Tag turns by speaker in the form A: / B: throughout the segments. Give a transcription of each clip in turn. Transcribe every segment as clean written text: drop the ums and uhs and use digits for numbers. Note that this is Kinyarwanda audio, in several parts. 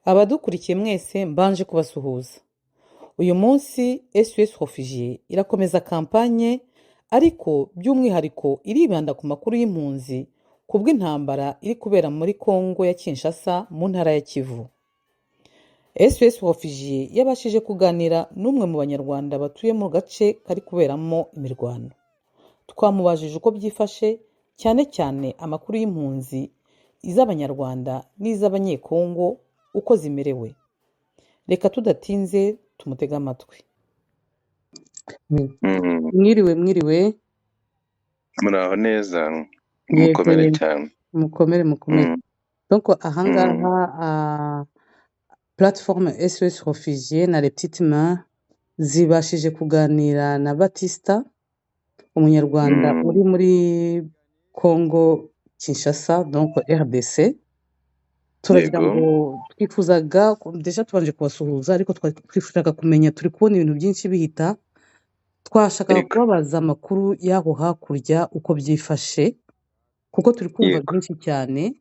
A: Abadukurikiye mwese, mbanje kubasuhuza. Uyu munsi SOS Réfugiés irakomeza campagne, ariko by'umwihariko iribanda ku makuru y'impunzi ku bw'intambara iri kubera muri Kongo ya Kinshasa, mu ntara ya Kivu. SOS Réfugiés yabashije kuganira n'umwe mu Banyarwanda batuye mu gace kari kuberamo imirwano. Twamubajije uko byifashe, cyane cyane amakuru y'impunzi iz'Abanyarwanda n'iz'Abanyekongo uko zimerewe. Reka tudatinze tumutege amatwi. Mwiriwe, mwiriwe.
B: Muraho neza.
A: Yego.
B: Mukomere
A: Yego.
B: cyane.
A: Mukomere, mukomere. Donc ahangaha plateforme SOS Réfugiés na Les Petites Mains zibashije kuganira na Batista, Umunyarwanda uri muri Congo Kinshasa, donc RDC. Turagira ngo twifuzaga déjà, tubanje kubasuhuza, ariko twari twifuzaga kumenya, turi kubona ibintu byinshi bihita, twashakaga kubabaza amakuru y'aho hakurya uko byifashe, kuko turi kumva byinshi cyane.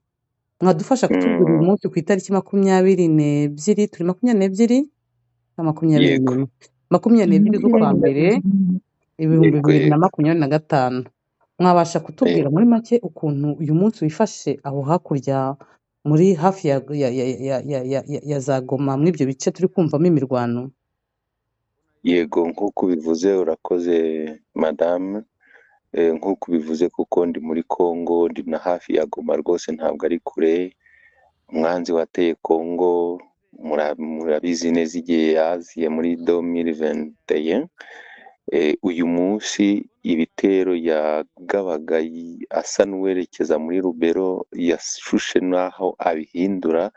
A: Mwadufasha kutubwira uyu munsi ku itariki 22, turi 22 na makumyabiri n'imwe, 22 z'ukwa mbere ibihumbi bibiri na makumyabiri na gatanu, mwabasha kutubwira muri make ukuntu uyu munsi wifashe aho hakurya muri hafi ya za Goma, muri ibyo bice turi kumvamo imirwano?
B: Yego, nk'uko ubivuze, urakoze madame. Nk'uko ubivuze kuko ndi muri Congo, ndi na hafi ya Goma rwose, ntabwo ari kure. Umwanzi wateye Congo murabizi neza igihe yaziye muri 2021. Uyu munsi ibitero yagabaga asa n'uwerekeza muri Lubero yashushe n'aho abihindura,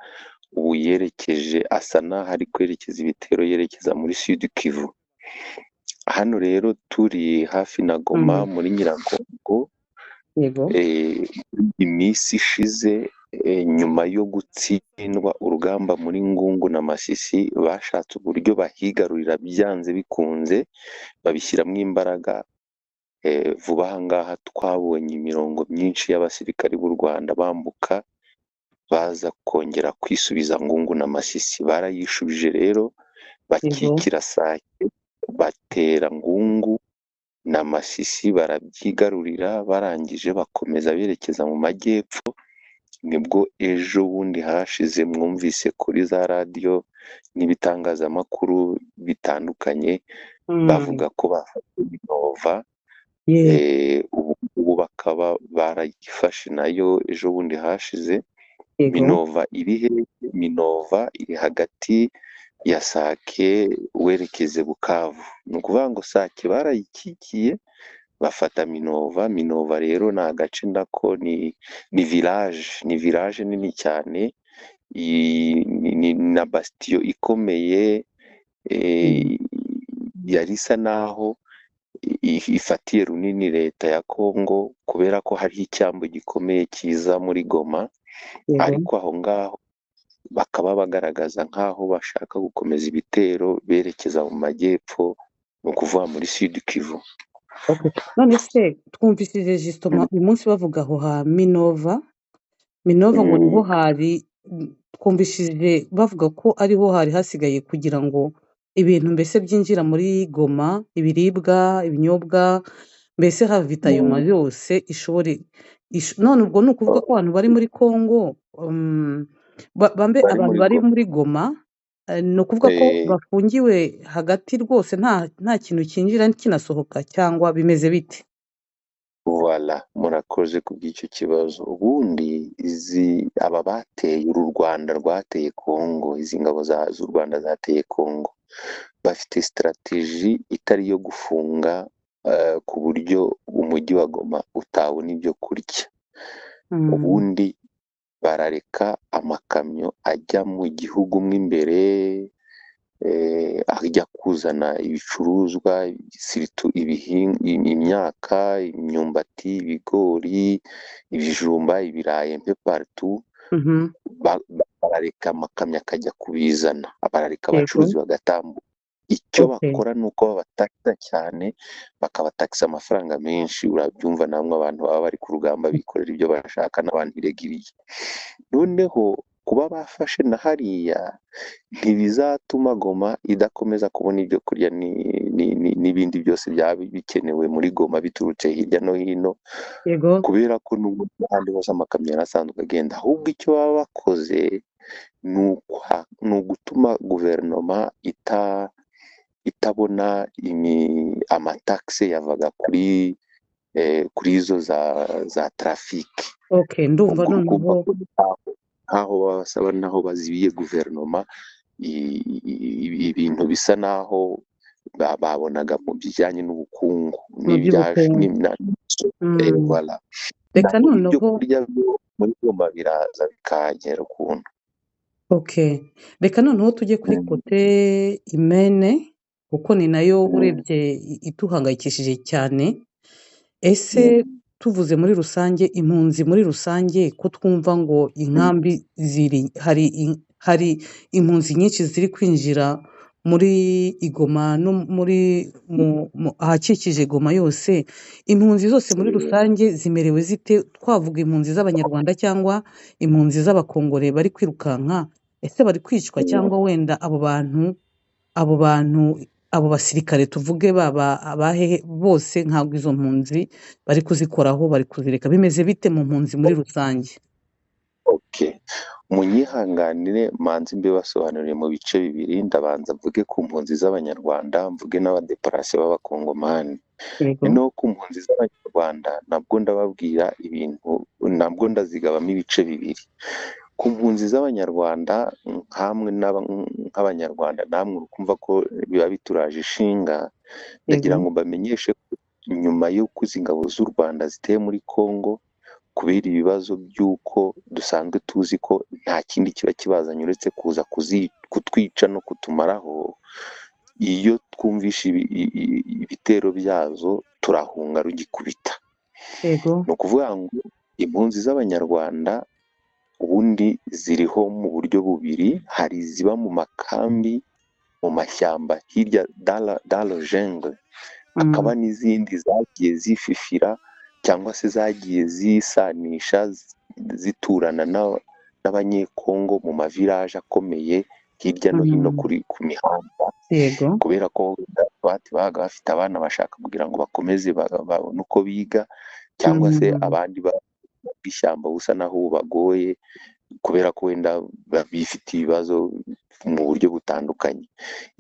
B: ubu yerekeje, asa n'aho ari kwerekeza ibitero yerekeza muri Sud Kivu. Hano rero turi hafi na Goma, muri Nyiragongo. Iminsi ishize, nyuma yo gutsindwa urugamba muri Ngungu na Masisi, bashatse uburyo bahigarurira byanze bikunze, babishyiramo imbaraga. Vuba aha ngaha twabonye imirongo myinshi y'abasirikari b'u Rwanda bambuka baza kongera kwisubiza Ngungu na Masisi. Barayishubije rero, bakikira Sake, batera Ngungu na Masisi, barabyigarurira. Barangije bakomeza berekeza mu majyepfo. Nibwo ejo bundi hashize mwumvise kuri za radiyo n'ibitangazamakuru bitandukanye bavuga ko bafashe Minova. Ubu bakaba barayifashe nayo ejo bundi hashize. Minova iri hehe? Minova iri hagati ya Sake werekeze Bukavu. Ni ukuvuga ngo Sake barayikikiye, bafata Minova. Minova rero ni agace, nako ni village, ni village nini cyane, ni na bastion ikomeye, yari isa naho ifatiye runini leta ya Congo, kubera ko hariho icyambu gikomeye kiza muri Goma. Ariko aho ngaho bakaba bagaragaza nk'aho bashaka gukomeza ibitero berekeza mu majyepfo, ni ukuvuga muri Sud Kivu.
A: Okay. None se twumvishije justement uyu munsi bavuga aho ha Minova, Minova ngo niho hari, twumvishije bavuga ko ariho hari hasigaye kugira ngo ibintu mbese byinjira muri Goma, ibiribwa, ibinyobwa, mbese ravitaillement yose ishobore. None ubwo ni ukuvuga ko abantu bari muri Congo, bambe
B: Bari
A: abantu
B: muri
A: bari
B: Goma.
A: muri Goma, ni ukuvuga ko bafungiwe hagati rwose, nta kintu cyinjira kinasohoka, cyangwa bimeze bite?
B: Voilà, murakoze kubw'icyo kibazo. Ubundi izi aba bateye uru Rwanda rwateye Congo, izi ngabo z'u Rwanda zateye Congo, bafite stratégie itari iyo gufunga ku buryo umujyi wa Goma utabona ibyo kurya. Ubundi barareka amakamyo ajya mu gihugu mo imbere, ajya kuzana ibicuruzwa, surtout imyaka, imyumbati, ibigori, ibijumba, ibirayi, un peu partout. Barareka amakamyo akajya kubizana, barareka abacuruzi bagatambuka. Icyo bakora ni uko babatakisa cyane, bakabatakisa amafaranga menshi. Urabyumva namwe, abantu baba bari ku rugamba bikorera ibyo bashaka n'abantu irégiriye. Noneho Kuba bafashe na hariya ntibizatuma Goma idakomeza kubona ibyo kurya n'ibindi byose byaba bikenewe muri Goma biturutse hirya no hino, kubera ko n'ubundi ahandi hose amakamyo yari asanzwe agenda. Ahubwo icyo baba bakoze ni ugutuma guverinoma itabona amatakse yavaga kuri izo za trafic.
A: Okay, ndumva
B: Ubwo urumva
A: noneho
B: ko nkaho baba basaba naho bazibiye guverinoma ibintu bisa naho babonaga mu bijyanye n'ubukungu
A: mu
B: n'ibyaje
A: by'ubukungu.
B: Voilà.
A: Reka
B: Naho ibyo
A: noneho
B: kurya byo muri Goma biraza bikahagera ukuntu.
A: Okay, reka noneho tujye kuri côté humaine, kuko ni nayo urebye ituhangayikishije cyane. Ese tuvuze muri rusange, impunzi muri rusange, ko twumva ngo inkambi ziri hari impunzi nyinshi ziri kwinjira muri Igoma no muri ahakikije Goma yose, impunzi zose muri rusange zimerewe zite? Twavuga impunzi z'Abanyarwanda cyangwa impunzi z'Abakongore bari kwirukanka, ese bari kwicwa cyangwa wenda abo bantu abo basirikare tuvuge baba abahehe bose, ntabwo izo mpunzi bari kuzikoraho, bari kuzireka? Bimeze bite mu mpunzi muri rusange?
B: Okay. Munyihanganire manze mbibasobanurire mu bice bibiri. Ndabanza mvuge ku mpunzi z'Abanyarwanda, mvuge n'abadéplacés b'Abakongomani. Noneho ku mpunzi z'Abanyarwanda nabwo ndababwira ibintu, nabwo ndazigabamo ibice bibiri. Ku mpunzi z'Abanyarwanda, nkamwe nk'Abanyarwanda namwe urukumva ko biba bituraje ishinga, ndagira ngo mbamenyeshe ko nyuma y'uko izi ngabo z'u Rwanda ziteye muri Congo, kubera ibibazo by'uko dusanzwe tuzi ko nta kindi kiba kibazanye uretse kuza kutwica no kutumaraho, iyo twumvishe ibitero byazo turahunga rugikubita. Ni ukuvuga ngo impunzi z'Abanyarwanda ubundi ziriho mu buryo bubiri: hari iziba mu makambi mu mashyamba hirya dans la jungle, hakaba n'izindi zagiye zififira cyangwa se zagiye zisanisha, ziturana n'Abanyekongo mu mavillages akomeye hirya no hino ku mihanda, kubera ko babaga bafite abana bashaka kugira ngo bakomeze babone uko biga, cyangwa se abandi bw'ishyamba busa naho bubagoye kubera ko wenda bifitiye ibibazo mu buryo butandukanye.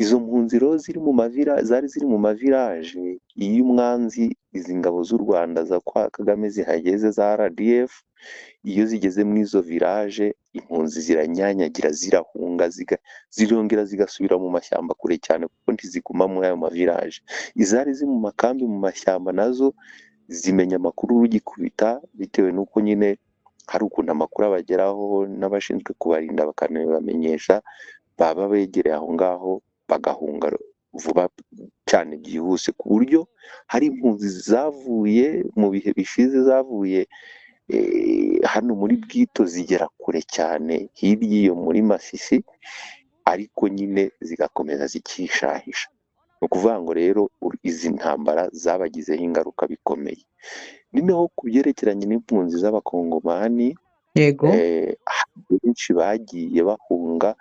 B: Izo mpunzi rero ziri mu mavillage, zari ziri mu mavillages, iyo umwanzi, izi ngabo z'u Rwanda za kwa Kagame zihageze za RDF, iyo zigeze muri izo villages impunzi ziranyanyagira, zirahunga, zirongera zigasubira mu mashyamba kure cyane, kuko ntiziguma muri ayo mavillages. Izari ziri mu makambi mu mashyamba nazo zimenya amakuru rugikubita, bitewe n'uko nyine hari ukuntu amakuru abageraho n'abashinzwe kubarinda bakanabibamenyesha, baba begereye aho ngaho bagahunga vuba cyane byihuse, ku buryo hari impunzi zavuye mu bihe bishize, zavuye hano muri Bwito zigera kure cyane hirya iyo muri Masisi, ariko nyine zigakomeza zikishahisha. Ni ukuvuga ngo rero izi ntambara zabagizeho ingaruka bikomeye. Noneho ku byerekeranye n'impunzi z'Abakongomani, benshi bagiye bahunga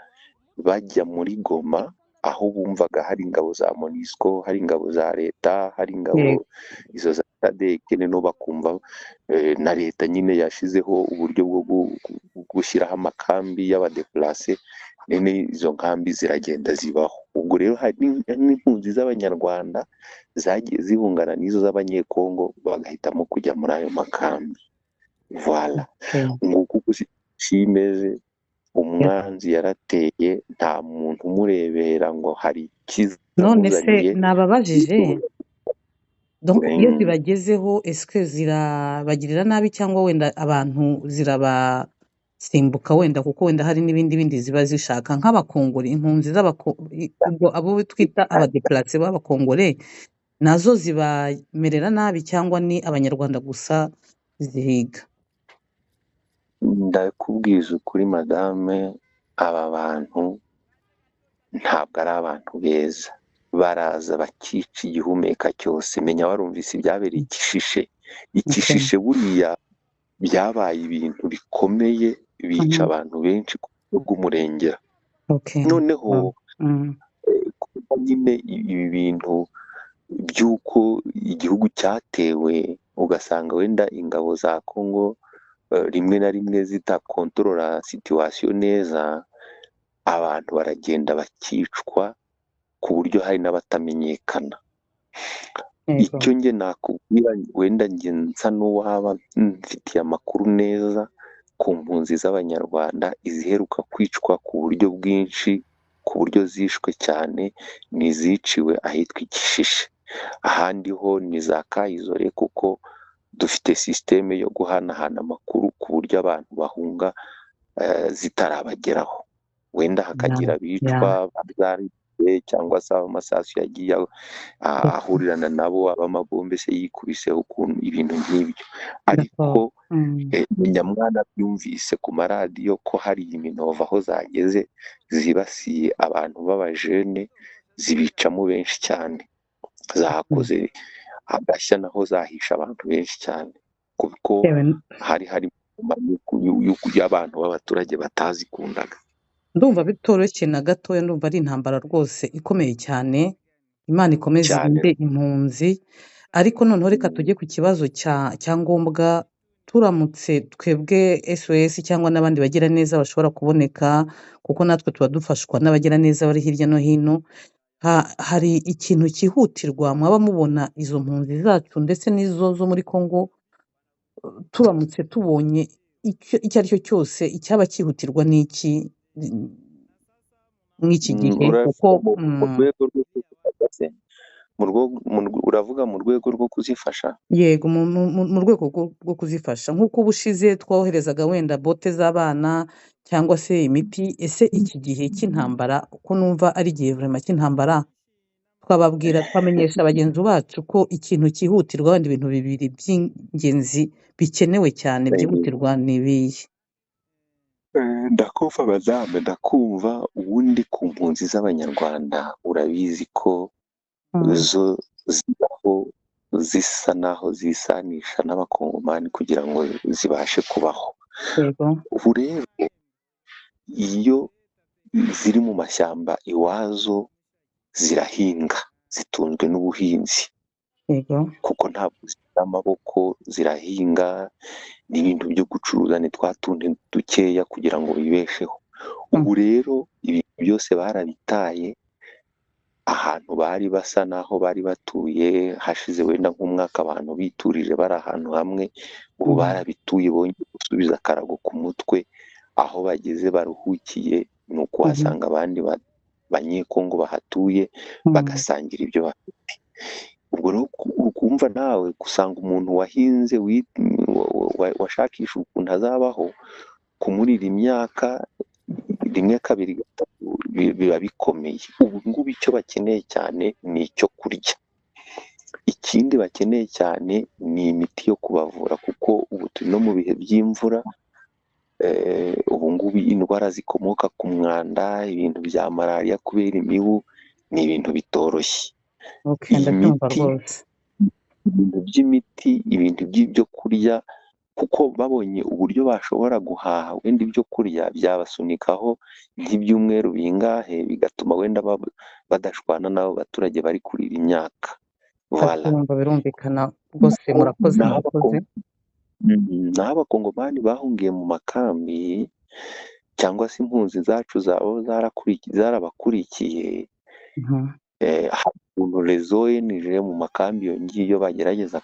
B: bajya muri Goma, aho bumvaga hari ingabo za MONUSCO, hari ingabo za leta, hari ingabo izo za SADC, noneho bakumva na leta nyine yashizeho uburyo bwo gushyiraho amakambi y'abadéplacés, none izo nkambi ziragenda zibaho. Ubwo rero hari n'impunzi z'Abanyarwanda zagiye zihungana n'izo z'Abanyekongo, bagahitamo kujya muri ayo makambi. Voilà. Nguko uko situation imeze. Umwanzi yarateye, nta muntu umurebera ngo hari icyiza
A: None se
B: amuzaniye.
A: nababajije, donc iyo zibagezeho, est-ce zirabagirira nabi cyangwa wenda abantu zirabasimbuka, wenda kuko wenda hari n'ibindi bindi ziba zishaka nk'Abakongore, impunzi ubwo abo twita abadéplacés b'Abakongore, nazo zibamerera nabi cyangwa ni Abanyarwanda gusa zihiga?
B: Ndakubwiza ukuri madame, aba bantu ntabwo ari abantu beza, baraza bakica igihumeka cyose. Menya warumvise ibyabereye i Kishishe. I Kishishe buriya byabaye ibintu bikomeye, bica abantu benshi ku buryo bw'umurengera. Noneho kuba nyine ibi bintu by'uko igihugu cyatewe, ugasanga wenda ingabo za Congo rimwe na rimwe zitakontorora situation neza, abantu baragenda bakicwa ku buryo hari n'abatamenyekana. Icyo njye nakubwira, wenda njye nsa n'uwaba mfitiye amakuru neza ku mpunzi z'Abanyarwanda, iziheruka kwicwa ku buryo bwinshi, ku buryo zishwe cyane, ni iziciwe ahitwa i Kishishe. Ahandi ho ni za Kayizore, kuko dufite système yo guhanahana amakuru ku buryo abantu bahunga zitarabageraho, wenda hakagira abicwa bazariye cyangwa se amasasu yagiye ahurirana nabo, abamabombe se yikubise ukuntu, ibintu nk'ibyo. Ariko nyamwana byumvise ku maradiyo ko hari iminova aho zageze zibasiye abantu b'abajene, zibicamo benshi cyane, zahakoze agashya, naho zahisha abantu benshi cyane, kuko hari y'abantu b'abaturage batazikundaga.
A: Ndumva bitoroshye na gatoya, ndumva ari intambara rwose ikomeye cyane. Imana ikomeze
B: cyane
A: irinde impunzi. Ariko noneho reka tujye ku kibazo cya ngombwa. Turamutse twebwe SOS cyangwa n'abandi bagira neza bashobora kuboneka, kuko natwe tuba dufashwa n'abagira neza bari hirya no hino, hari ikintu cyihutirwa mwaba mubona izo mpunzi zacu ndetse n'izo zo muri Congo, turamutse tubonye icyo ari cyo cyose, icyaba cyihutirwa ni iki mw'iki gihe? Kuko
B: Uravuga mu rwego rwo kuzifasha se? Uravuga mu rwego rwo kuzifasha?
A: Yego, mu rwego rwo kuzifasha, nk'uko ubushize twoherezaga wenda bote z'abana cyangwa se imiti. Ese iki gihe cy'intambara, uko numva ari igihe vraiment cy'intambara, twababwira, twamenyesha bagenzi bacu ko ikintu cyihutirwa, wenda ibintu bibiri by'ingenzi bikenewe cyane byihutirwa ni ibihe?
B: Ndakumva madame, ndakumva. Ubundi ku mpunzi z'Abanyarwanda, urabizi ko zo zibaho zisa naho zisanisha n'Abakongomani kugira ngo zibashe kubaho. Ubu rero iyo ziri mu mashyamba iwazo zirahinga, zitunzwe n'ubuhinzi, kuko ntabwo zifite amaboko, zirahinga n'ibintu byo gucuruza ni twa tundi dukeya kugira ngo bibesheho. Ubu rero ibintu byose barabitaye, ahantu bari basa naho bari batuye hashize wenda nk'umwaka abantu biturije bari ahantu hamwe, ubu barabituye, bongeye gusubiza akarago ku mutwe. Aho bageze baruhukiye ni ukuhasanga abandi Banyekongo bahatuye, bagasangira ibyo bafite. Ubwo rero ukumva nawe gusanga umuntu wahinze, washakisha ukuntu azabaho, kumurira imyaka rimwe, kabiri, gatatu, biba bikomeye. Ubu ngubu icyo bakeneye cyane ni icyo kurya. Ikindi bakeneye cyane ni imiti yo kubavura, kuko ubu turi no mu bihe by'imvura. Ubu ngubu indwara zikomoka ku mwanda, ibintu bya malariya kubera imibu, ni ibintu bitoroshye.
A: Okay,
B: Iyi
A: ndabyumva
B: miti,
A: rwose.
B: ibintu by'imiti, ibintu by'ibyo kurya, kuko babonye uburyo bashobora guhaha wenda ibyo kurya byabasunikaho nk'ibyumweru bingahe, bigatuma wenda badashwana n'abo baturage bari kurira imyaka. Voilà.
A: Ndabyumva, birumvikana rwose. Murakoze.
B: Naho
A: Murakoze.
B: Naho Abakongomani bahungiye mu makambi cyangwa se impunzi zacu zaba zarabakurikiye, hari ukuntu les ONG mu makambi iyo ngiyo bagerageza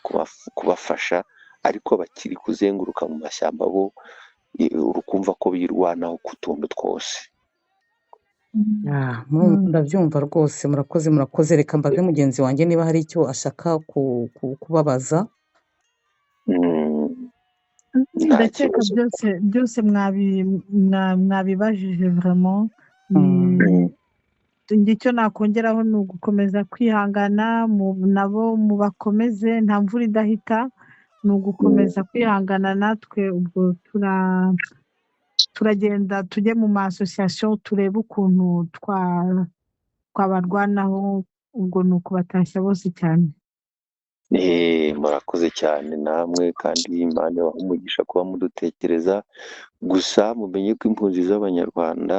B: kubafasha, ariko bakiri kuzenguruka mu mashyamba bo, urukumva ko birwanaho ku tuntu twose.
A: Ah, ndabyumva rwose, murakoze, murakoze. Reka mbaze mugenzi wanjye niba hari icyo ashaka kubabaza.
B: Nta
C: Ndakeka
B: kibazo.
C: byose byose mwabibajije vraiment. Ni icyo nakongeraho ni ugukomeza kwihangana, nabo mubakomeze, nta mvura idahita, ni ugukomeza kwihangana. Natwe ubwo turagenda tujye mu ma association, turebe ukuntu twabarwanaho. Ubwo ni ukubatashya bose cyane.
B: Murakoze cyane namwe, kandi Imana ibahe umugisha kuba mudutekereza. Gusa mumenye ko impunzi z'Abanyarwanda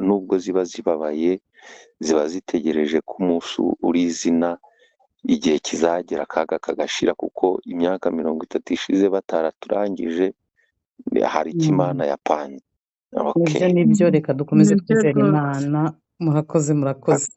B: nubwo ziba zibabaye, ziba zitegereje ko umunsi uri izina, igihe kizagera akaga kagashira, kuko imyaka 30 ishize bataraturangije, hari icyo Imana yapanze.
A: Nibyo.
B: Okay.
A: Nibyo, reka dukomeze
C: Nibyo
A: twizere
C: rwose.
A: Imana. Murakoze, murakoze.